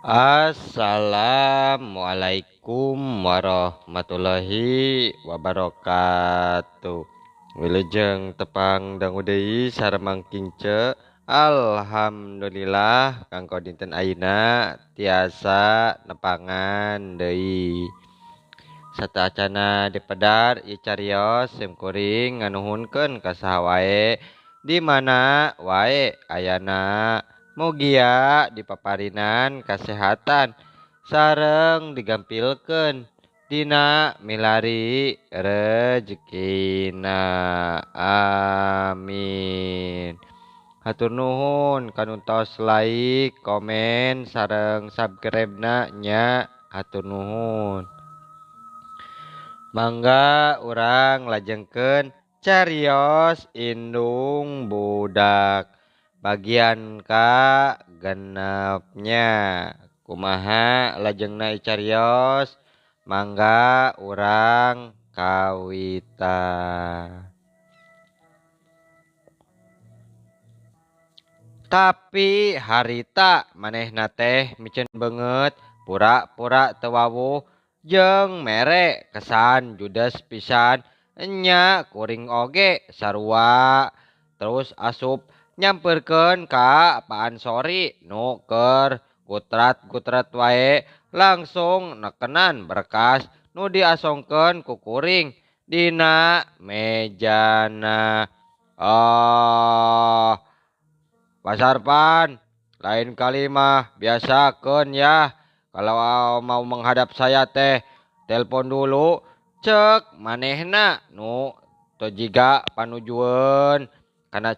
Assalamualaikum warahmatullahi wabarakatuh. Wilujeng tepang dangu deui sareng Mang Kince. Alhamdulillah kanggo dinten ayeuna tiasa nepangan deui. Sateuacana dipedar ieu carios sim kuring nganuhunkeun ka saha wae di mana wae ayana. Mugia dipaparinan kasehatan sareng digampilkeun dina milari rejekina. Amin. Hatur nuhun kanu tos like, komen sareng subscribe-na nya. Hatur nuhun. Mangga urang lajengkeun carios indung budak bagian ka genepnya. Kumaha lajengna carios, mangga urang kawitan. Tapi harita manehna teh miceun beungeut, pura-pura teu wawuh jeung mere kesan judes pisan nya kuring oge sarua. Terus asup nyamperkeun ka Pak Ansori nu keur gutrat-gutrat wae langsung nekenan berkas nu diasongkeun ku kuring dina mejana. Ah, Pak Sarpan, lain kali mah biasakeun ya, kalau mau menghadap saya teh telepon dulu, cek manehna nu teu jiga panujueun. Kana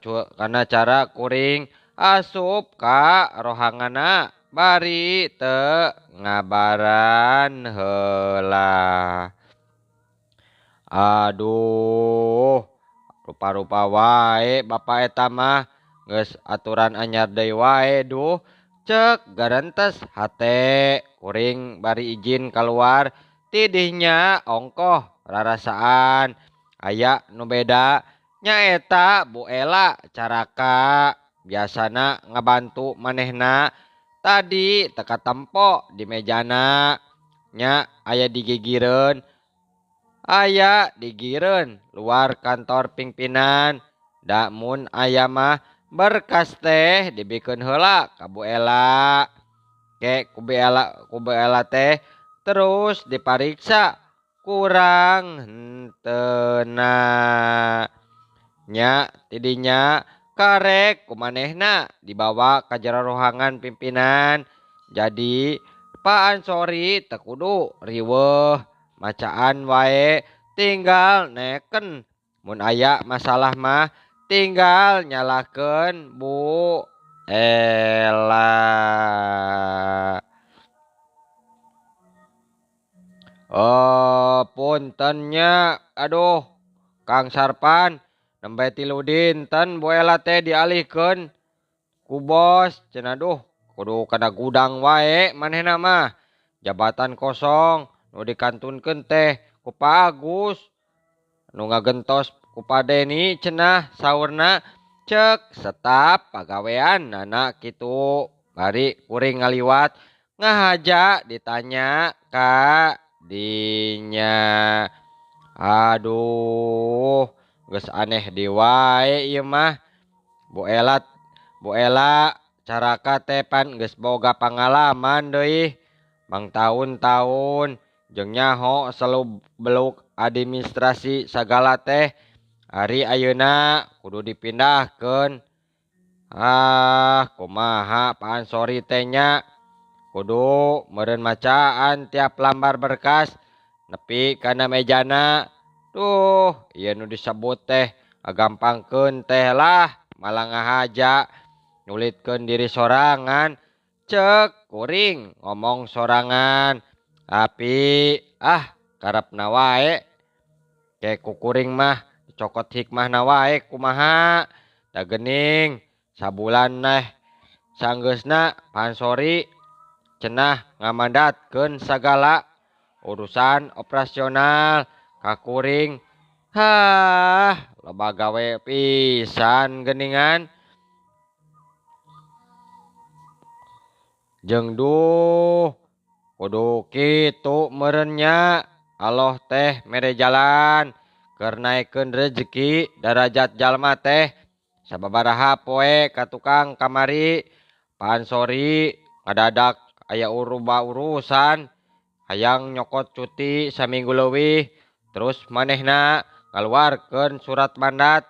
cara kuring asup ka rohanganna bari teu ngabaran heula. Aduh, rupa-rupa wae bapak eta mah, geus aturan anyar deui wae duh, cek garentes hate kuring bari izin kaluar tidinya ongkoh rarasaan aya nu beda. Nyaeta Bu Ela caraka biasana ngabantu manehna tadi teka tempo di mejana nya aya digigireun, aya digireun luar kantor pimpinan. Da mun aya mah berkas teh dibikeun heula ka Bu Ela. Ke ku Bu Ela teh terus dipariksa kurang henteuna. Nya tidinya karek kumanehna dibawa ka jero rohangan pimpinan. Jadi Pak Ansori teu kudu riweuh macaan wae tinggal neken. Mun aya masalah mah tinggal nyalahkeun Bu Ela. Oh, punten nya, aduh Kang Sarpan, nembe 3 dinten Bu Ela teh dialihkeun ku bos cenah. Duh, kudu kana gudang wae manehna mah, jabatan kosong nu dikantunkeun teh ku Pak Agus, nu ngagentos ku Pak Deni cenah saurna, cek staf pagawean nana kitu. Bari kuring ngaliwat ngahaja ditanya ka dinya. Aduh, geus aneh deui wae ieu mah. Bu Ela caraka teh pan geus boga pangalaman deui mangtaun-taun jeung nyaho selub beluk administrasi sagala teh. Ari ayeuna kudu dipindahkeun. Ah, kumaha Pak Ansori teh nya, kudu meureun macaan tiap lambar berkas nepi kana mejana. Duh, ieu nu disebut teh gampangkeun teh lah, malah ngahaja nyulitkeun diri sorangan. Cek kuring ngomong sorangan, tapi ah karepna wae ke ku kuring mah dicokot hikmahna wae kumaha. Da geuning sabulan neh sanggeusna Pak Ansori cenah ngamandatkeun sagala urusan operasional ka kuring. Hah, loba gawe pisan geuningan. Jeung duh kudu kitu meureun nya Allah teh mere jalan keur naekkeun rezeki darajat jalma teh sababaraha poe ka tukang kamari Pak Ansori ngadadak aya urubah urusan hayang nyokot cuti saminggu leuwih terus manehna ngaluarkeun surat mandat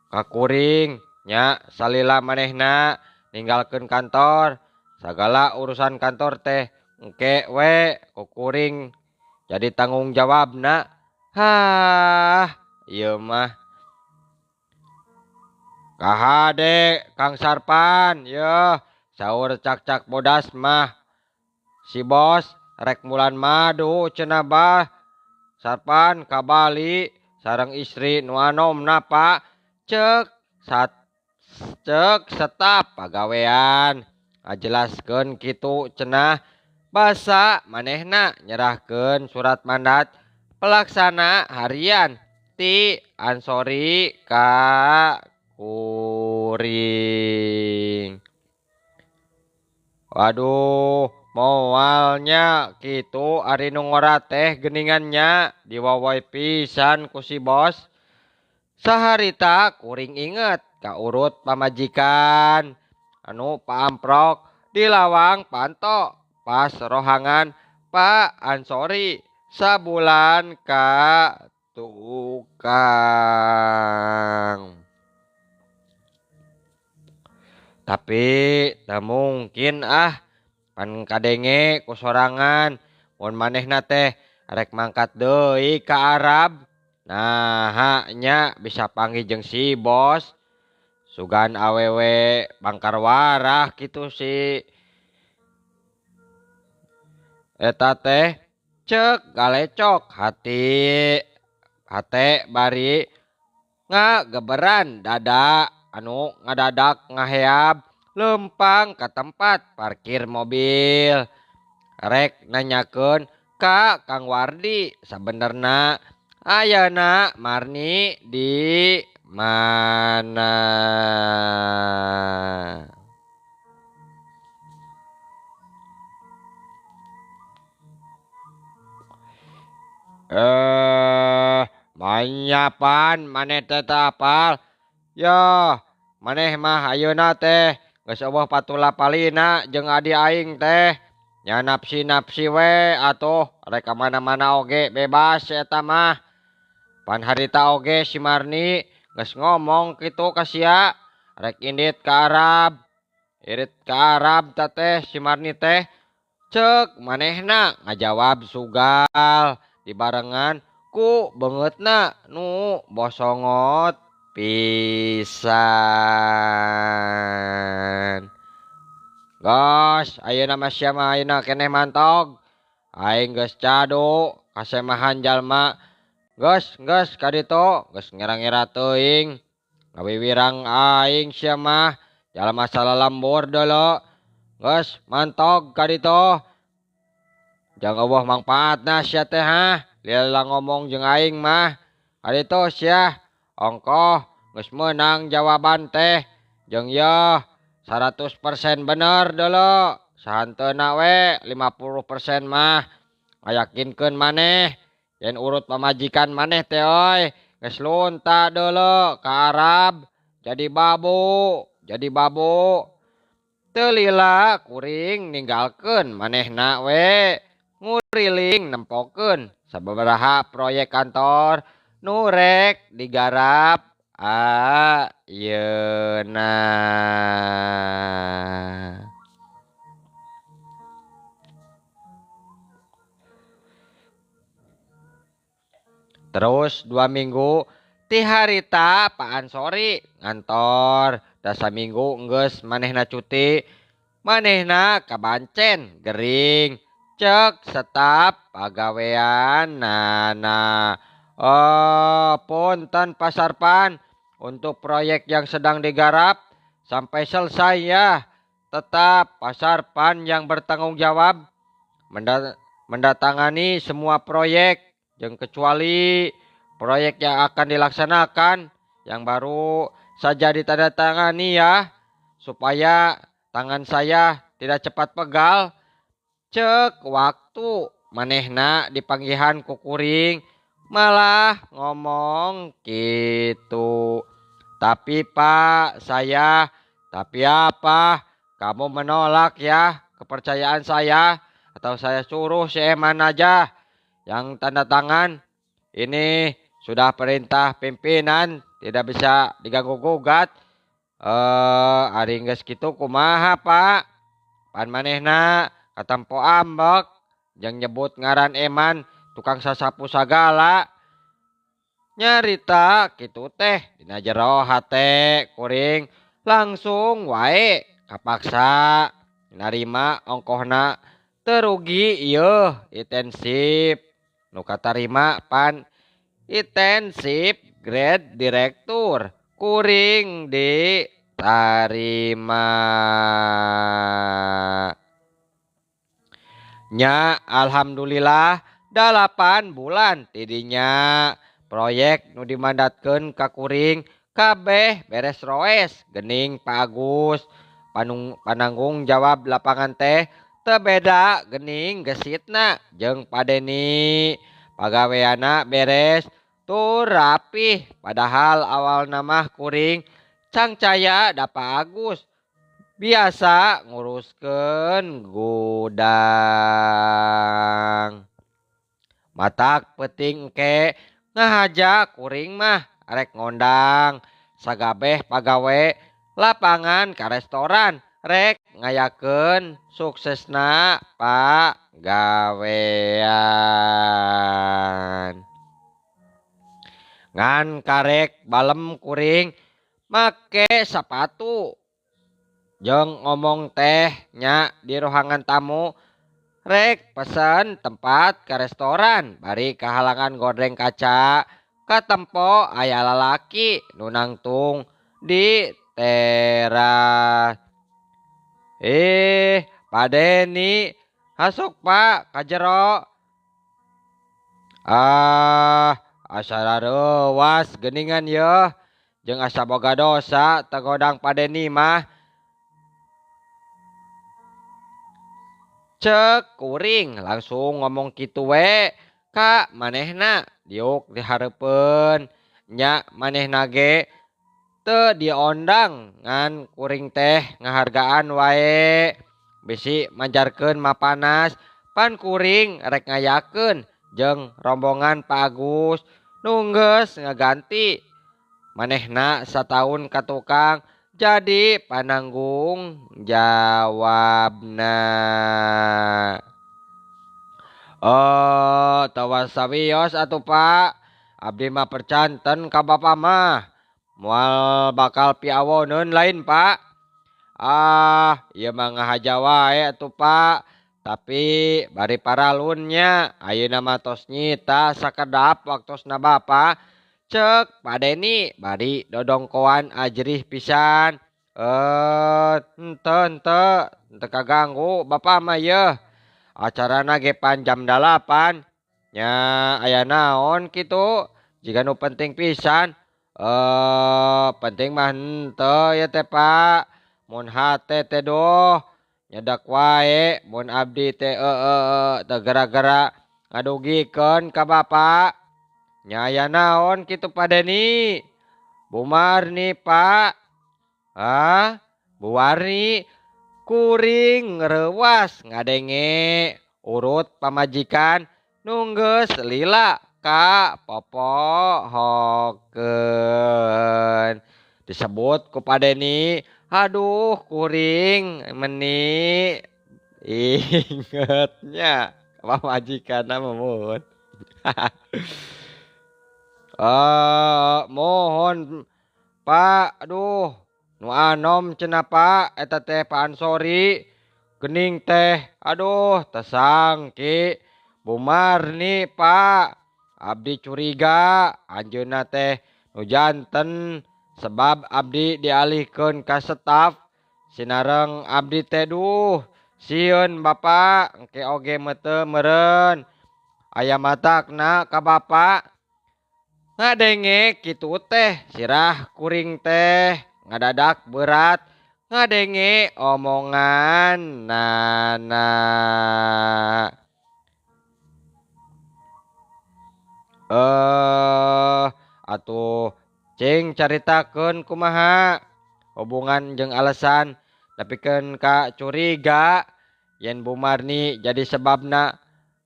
ka kuring nya salila manehna ninggalkeun kantor sagala urusan kantor teh engke we ku kuring jadi tanggung jawabna. Hah ieu mah kahade Kang Sarpan yeuh saur cak-cak bodas mah si bos rek bulan madu cenah bah Sarpan ka Bali sareng istri nu anomna Pak cek sat cek setap pagawean ngajelaskeun kitu cenah basa manehna nyerahkeun surat mandat pelaksana harian ti Ansori ka kuring. Waduh moalnya kitu ari nu ngora teh geuningannya diwawai pisan ku si bos. Saharita kuring inget ka urut pamajikan anu paamprok di lawang panto pas rohangan Pak Ansori sabulan ka tukang. Tapi teu mungkin ah pan kadenge ku sorangan mun manehna teh rek mangkat deui ka Arab. Nah nya bisa panggih jeung si bos sugan awewe bangkar warah kitu si eta teh cek galecok hati hate bari ngageberan dada anu ngadadak ngaheab lempang ka tempat parkir mobil rek nanyakeun ka Kang Wardi sabenerna ayana Marni di mana. Manyapan maneh teh teu apal. Yah, maneh mah ayeuna teh geus eueuh patula palina jeung adi aing teh. Nya nafsi-nafsi we atuh rek ka mana-mana oge bebas eta mah. Pan harita oge si Marni geus ngomong kitu ka sia rek indit ka Arab. Irit ka Arab ta teh si Marni teh. Cek manehna ngajawab sugal dibarengan ku beungeutna nu bosongot pisan. Geus ayeuna mah sia mah ayeuna keneh mantog. Aing geus cadu kasemahan jalma. Geus geus ka ditu geus ngira-ngira teuing. Ngawiwirang aing sia mah jalma salalembur deuleu. Geus mantog ka ditu. Jang eueuh mangpaatna sia teh hah. Lila ngomong jeung aing mah. Ka ditu sia ongkoh geus meunang jawaban teh jeung yeuh 100% bener deuleu. Sahanteuna we 50% mah ngayakinkeun maneh yen urut pamajikan maneh teh euy geus lunta deuleu ka Arab jadi babu, jadi babu. Teu lila kuring ninggalkeun manehna we nguriling nempokeun sababaraha proyek kantor nu rek digarap ayeuna. Terus 2 minggu ti harita Pak Ansori ngantor da saminggu geus manehna cuti manehna kabancen gering cek setap pagawean nana. Oh, punten Pak Sarpan, untuk proyek yang sedang digarap sampai selesai ya. Tetap Pak Sarpan yang bertanggung jawab mendatangani semua proyek, jeung kecuali proyek yang akan dilaksanakan yang baru saja ditandatangani ya, supaya tangan saya tidak cepat pegal. Cek waktu manehna dipanggihan ku kuring malah ngomong gitu. Tapi Pak, saya, tapi apa? Kamu menolak ya kepercayaan saya, atau saya suruh si Eman aja yang tanda tangan. Ini sudah perintah pimpinan, tidak bisa diganggu-gugat. Ari geus kitu kumaha Pak? Pan manehna katempo ambek jeung nyebut ngaran Eman tukang sasapu sagala. Nyarita kitu teh dina jero hate kuring langsung wae kapaksa narima ongkohna terugi ieu intensif. Nu katarima pan intensif grade direktur kuring ditarima. Nya alhamdulillah 8 bulan tidinya proyek nu dimandatkeun ka kuring kabeh beres roes gening Pak Agus pananggung jawab lapangan teh teu beda gening gesitna jeung Pak Deni pagaweana beres tur rapih padahal awalna mah kuring cangcaya da Pak Agus biasa nguruskeun gudang. Matak peuting engke ngahaja kuring mah arek ngondang sagabeh pagawe lapangan ka restoran rek ngayakeun suksesna pagawean. Ngan karek balem kuring make sapatu jeung ngomong teh nya di ruangan tamu rek pesen tempat ke restoran bari kahalangan gordeng kaca katempo aya lalaki nu nangtung di teras. Pak Deni hasuk Pak ka jero. Ah, asa rareuwas geuningan yeuh jeung asa boga dosa tegodang Pak Deni mah. Cek kuring langsung ngomong kitu we ka manehna diuk dihareupeun nya manehna ge teu diondang ngan kuring teh ngahargaan wae bisi majarkeun mapanas pan kuring rek ngayakeun jeung rombongan Pak Agus nu geus ngaganti manehna sataun ka tukang jadi pananggung jawabna. Oh, tawas sawios atuh Pak. Abdi mah percanten ka bapa mah. Moal bakal piawoneun lain Pak. Ah, ieu mah ngahaja wae atuh Pak. Tapi bari paralunnya ayeuna mah tos nyita sakedap waktosna bapa. Cek Pak Deni bari dodongkoan ajrih pisan. Henteu henteu henteu kaganggu bapa mah yeuh. Acarana ge pan jam 8. Nya aya naon kitu jiga nu penting pisan. Penting mah henteu ieu teh Pak. Mun hate teh doh nyedak wae mun abdi teh teu gara-gara ngadugikeun ka bapa. Nya aya naon kitu Pak Deni? Bu Marni Pak. Hah? Bu Warni kuring ngreuwas ngadenge urut pamajikan nu geus lila ka popohokeun. Disebut ku Pak Deni, aduh kuring meni ingetnya pamajikanna memun. Mohon Pak, aduh nu anom cenah Pak eta teh Pak Ansori gening teh aduh tesangki Bu Marni Pak. Abdi curiga anjeunna teh nu janten sebab abdi dialihkeun ka staf sinareng abdi teh duh sieun Bapak engke oge meteu meureun aya matakna ka Bapak. Ngadenge kitu teh sirah kuring teh ngadadak berat ngadenge omongan nana. Atuh cing caritakeun kumaha hubungan jeung alasan nepikeun ka curiga yen Bu Marni jadi sebabna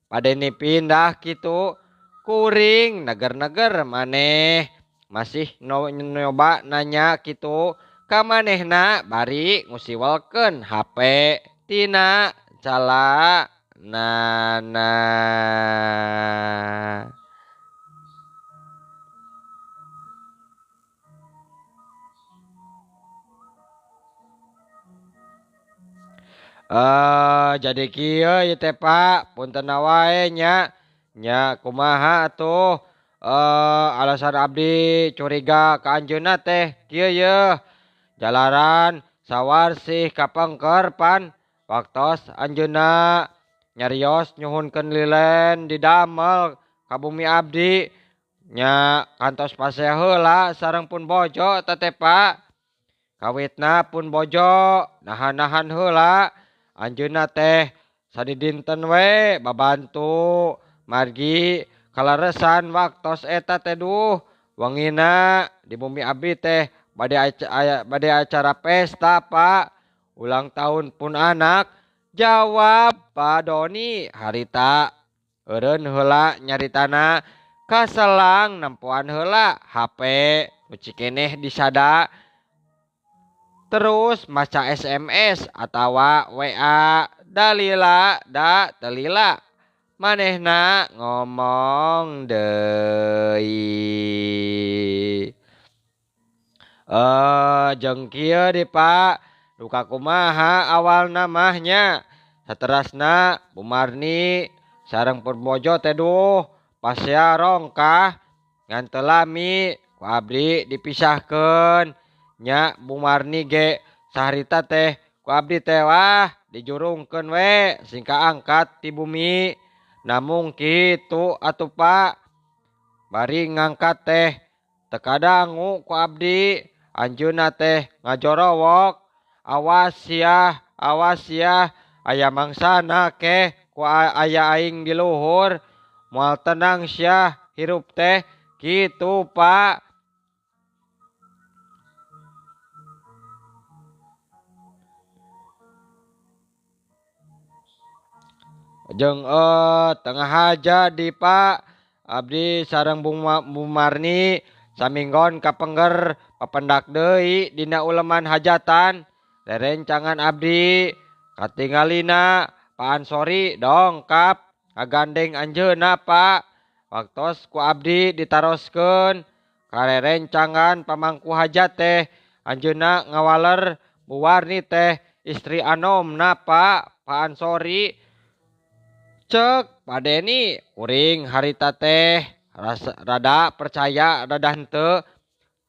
Pak Deni pindah kitu. Kuring neger-neger maneh masih nyoba nanya kitu ka manehna bari ngusiwelkeun HP tina calanana. Jadi kieu ieu teh Pak, punten wae nya. Nya kumaha atuh alasan abdi curiga ka anjeunna teh kieu yeuh. Jalaran sawarsih kapengker pan waktos anjeunna nyarios nyuhunkeun lilin didamel ka bumi abdi nya kantos pasea heula sareng pun bojo teh Pak. Kawitna pun bojo nahan-nahan heula anjeunna teh sadidinten we babantu margi kaleresan waktos eta teh duh wengina di bumi abdi teh bade acara pesta Pak, ulang tahun pun anak. Jawab Pak Doni harita eureun heula nyaritana kaselang nempoan heula HP nu cikeneh disada terus maca SMS atawa WA dalila da telila manehna ngomong deui. Jeung kieu di Pak, duka kumaha awalna mah nya. Saterasna Bu Marni sareng pun bojo teh duh pasea rongkah ngan teu lami ku abdi dipisahkeun. Nya Bu Marni ge saharita teh ku abdi teh wah dijurungkeun we singka angkat ti bumi. Namung kitu atuh Pak, bari ngangkat teh teu kadangu ku abdi anjeunna teh ngajorowok, awas sia, awas sia, aya mangsana keh ku aya aing di luhur, moal tenang sia hirup teh kitu Pak. Jeung tengah haja di Pak, abdi sareng Bu Marni saminggon kapengger papendak deui dina uleman hajatan. Rerencangan abdi katingalina Pak Ansori dongkap ngagandeng anjeunna Pak. Waktos ku abdi ditaroskeun karerencangan pamangku hajat teh anjeunna ngawaler Bu Warni teh istri anomna Pak, Pak Ansori. Cek Pak Deni kuring harita teh rada percaya rada henteu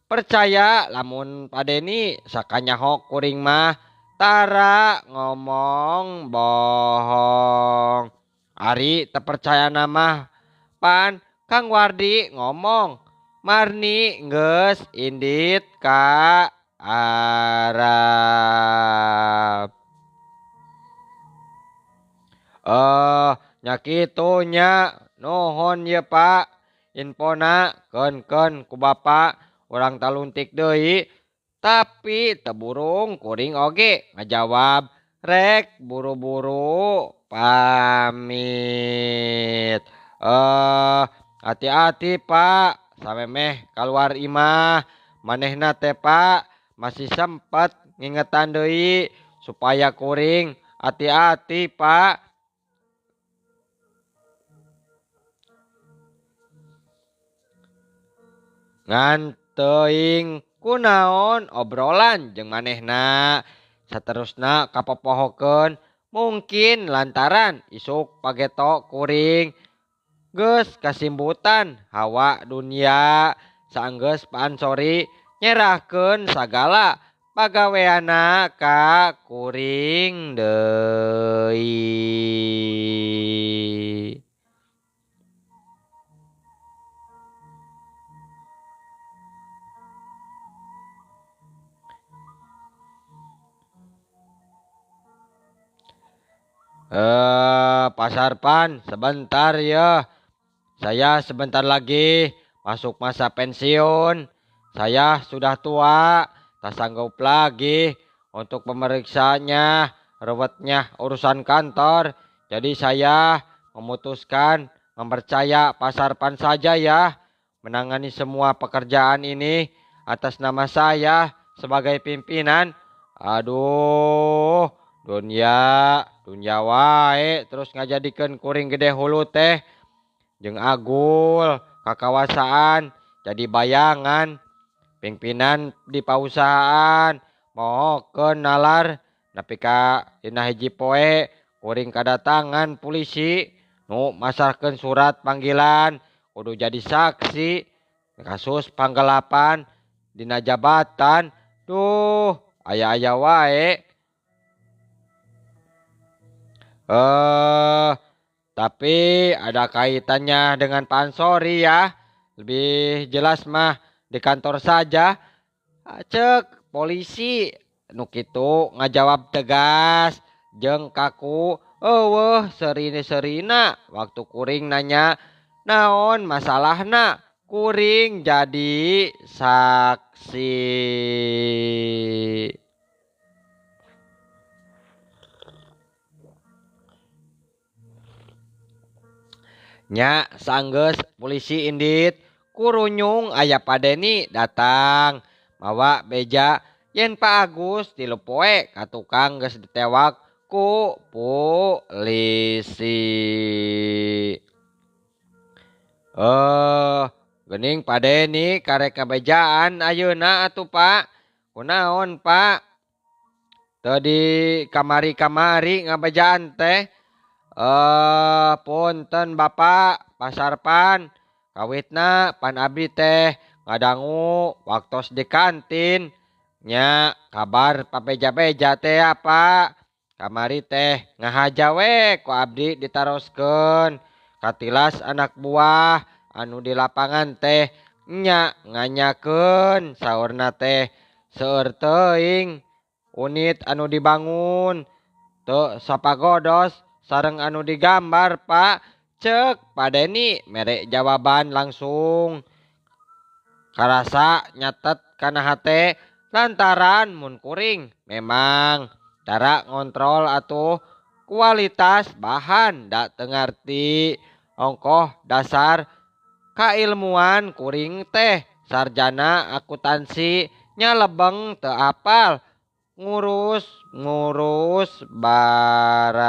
percaya lamun Pak Deni sakanyaho kuring mah tara ngomong bohong. Ari teu percaya mah pan Kang Wardi ngomong Marni geus indit ka Arab. Nya kitu nya, nuhun ye Pak infona keun-keun ku Bapak urang taluntik deui. Tapi teu burung kuring oge ngajawab rek buru-buru pamit. Hati-hati Pak samemeh kaluar imah manehna teh Pak masih sempat ngingetan deui supaya kuring hati-hati Pak. Ngan teuing kunaon obrolan jeung manehna saterusna kapopohokeun mungkin lantaran isuk pageto kuring geus kasimbutan hawa dunia saenggeus Pak Ansori nyerahkeun sagala pagaweana ka kuring deui. Pak Sarpan, sebentar ya. Saya sebentar lagi masuk masa pensiun. Saya sudah tua, tak sanggup lagi untuk pemeriksanya, ruwetnya urusan kantor. Jadi saya memutuskan mempercaya Pak Sarpan saja ya, menangani semua pekerjaan ini atas nama saya sebagai pimpinan. Aduh, dunia, dunia wae terus ngajadikeun kuring gede hulu teh jeung agul kakawasaan jadi bayangan pimpinan di pausahaan mohokeun nalar nepi ka dina hiji poe kuring kadatangan polisi nu masarkeun surat panggilan kudu jadi saksi kasus panggelapan dina jabatan. Duh, aya-aya wae. Tapi ada kaitannya dengan Pak Ansori ya. Lebih jelas mah di kantor saja. Cek polisi nu kitu ngajawab tegas jeung kaku. Eueuh serine-serina waktu kuring nanya naon masalahna, kuring jadi saksi. Nya sanggeus polisi indit kurunyung aya Pak Deni datang mawa beja yen Pak Agus tilu poe ka tukang geus ditewak ku polisi. Gening Pak Deni karek kabejaan ayeuna atuh Pak. Kunaon Pak? Teu di kamari-kamari ngabejaan teh. Punten Bapak, Pak Sarpan. Kawitna pan abdi teh ngadangu waktos di kantin. Nya kabar pabeja-beja teh ya Pak. Kamari teh ngahaja we ku abdi ditaroskeun. Katilas anak buah anu di lapangan teh nya nganyakeun saurna teh seueur teuing unit anu dibangun teu sapagodos sareng anu digambar Pak. Cek Pak Deni mere jawaban langsung karasa nyatet kana hate lantaran mun kuring memang cara ngontrol atuh kualitas bahan dak teu ngarti ongkoh dasar kailmuan kuring teh sarjana akuntansi nya lebeng teu apal ngurus-ngurus barang.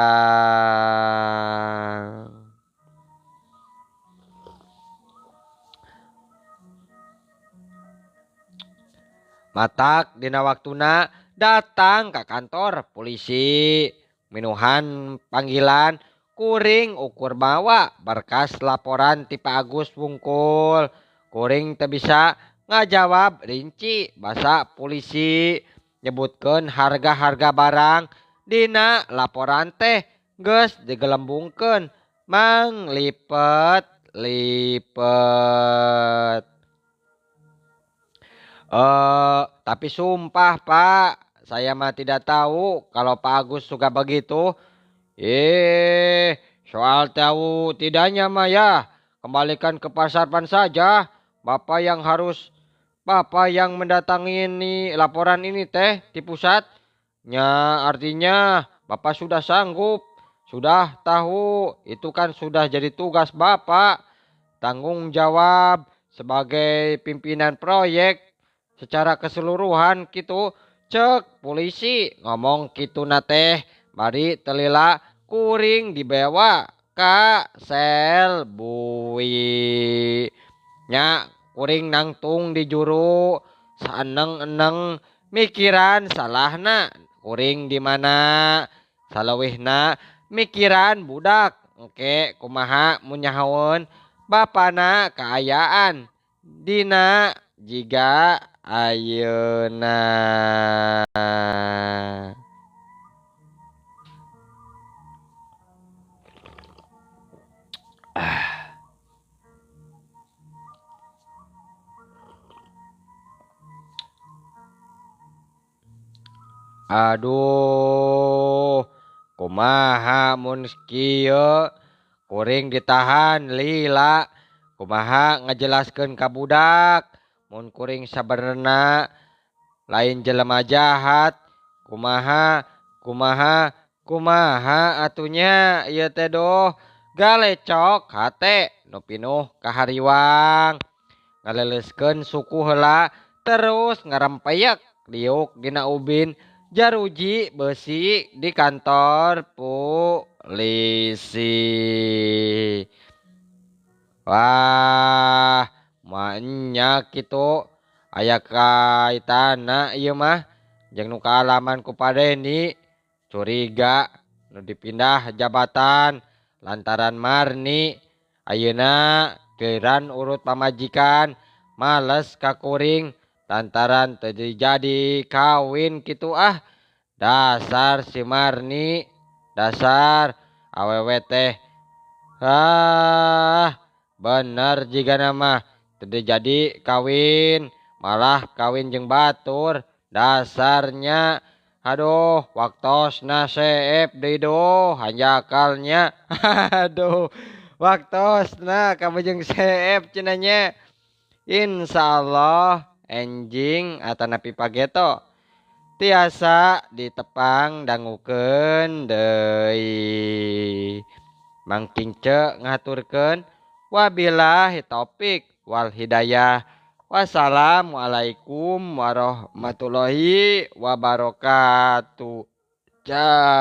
Matak dina waktuna datang ka kantor polisi minuhan panggilan kuring ukur bawa berkas laporan ti Pak Agus wungkul. Kuring teu bisa ngajawab rinci basa polisi nyebutkeun harga-harga barang dina laporan teh geus digelembungkeun manglipet-lipet. Tapi sumpah Pak, saya mah tidak tahu kalau Pak Agus suka begitu. Soal tahu tidaknya mah ya, kembalikan ke Pak Sarpan saja. Bapak yang mendatangi ini laporan ini teh di pusat. Nya artinya Bapak sudah sanggup, sudah tahu, itu kan sudah jadi tugas Bapak. Tanggung jawab sebagai pimpinan proyek secara keseluruhan gitu. Cek polisi ngomong kitu na teh, mari telila kuring dibawa ka sel bui. Nya kuring nangtung di juru saeneng-eneng mikiran salahna kuring di mana, saleuwihna mikiran budak engke kumaha mun nyahoeun bapana kaayaan dina jiga ayeuna. Aduh, kumaha Kumaha mun kieu kuring ditahan lila, kumaha ngajelaskeun ka budak mun kuring sabenerna lain jelema jahat. Kumaha kumaha kumaha atunya ieu teh doh galecok hate nu pinuh kahariwang. Ngaleleuskeun suku heula terus ngarempeyek diuk dina ubin jaruji beusi di kantor polisi. Wah, maenya kitu aya kaitana ieu mah jeung nu kaalaman ku Pak Deni. Curiga nu dipindah jabatan lantaran Marni ayeuna giliran urut pamajikan males ka kuring lantaran teu jadi kawin kitu ah. Dasar si Marni, dasar awewe teh. Ah, bener jigana mah teu jadi kawin, malah kawin jeung batur. Dasarnya aduh, waktosna seep deui doh hanjakalnya. Aduh, waktosna kamu jeung seep cenah nya. Insyaallah enjing atanapi pageto tiasa ditepang dangukeun deui. Mang Kince ngaturkeun wabillahi taufik wal hidayah. Wassalamualaikum warahmatullahi wabarakatuh. Cah.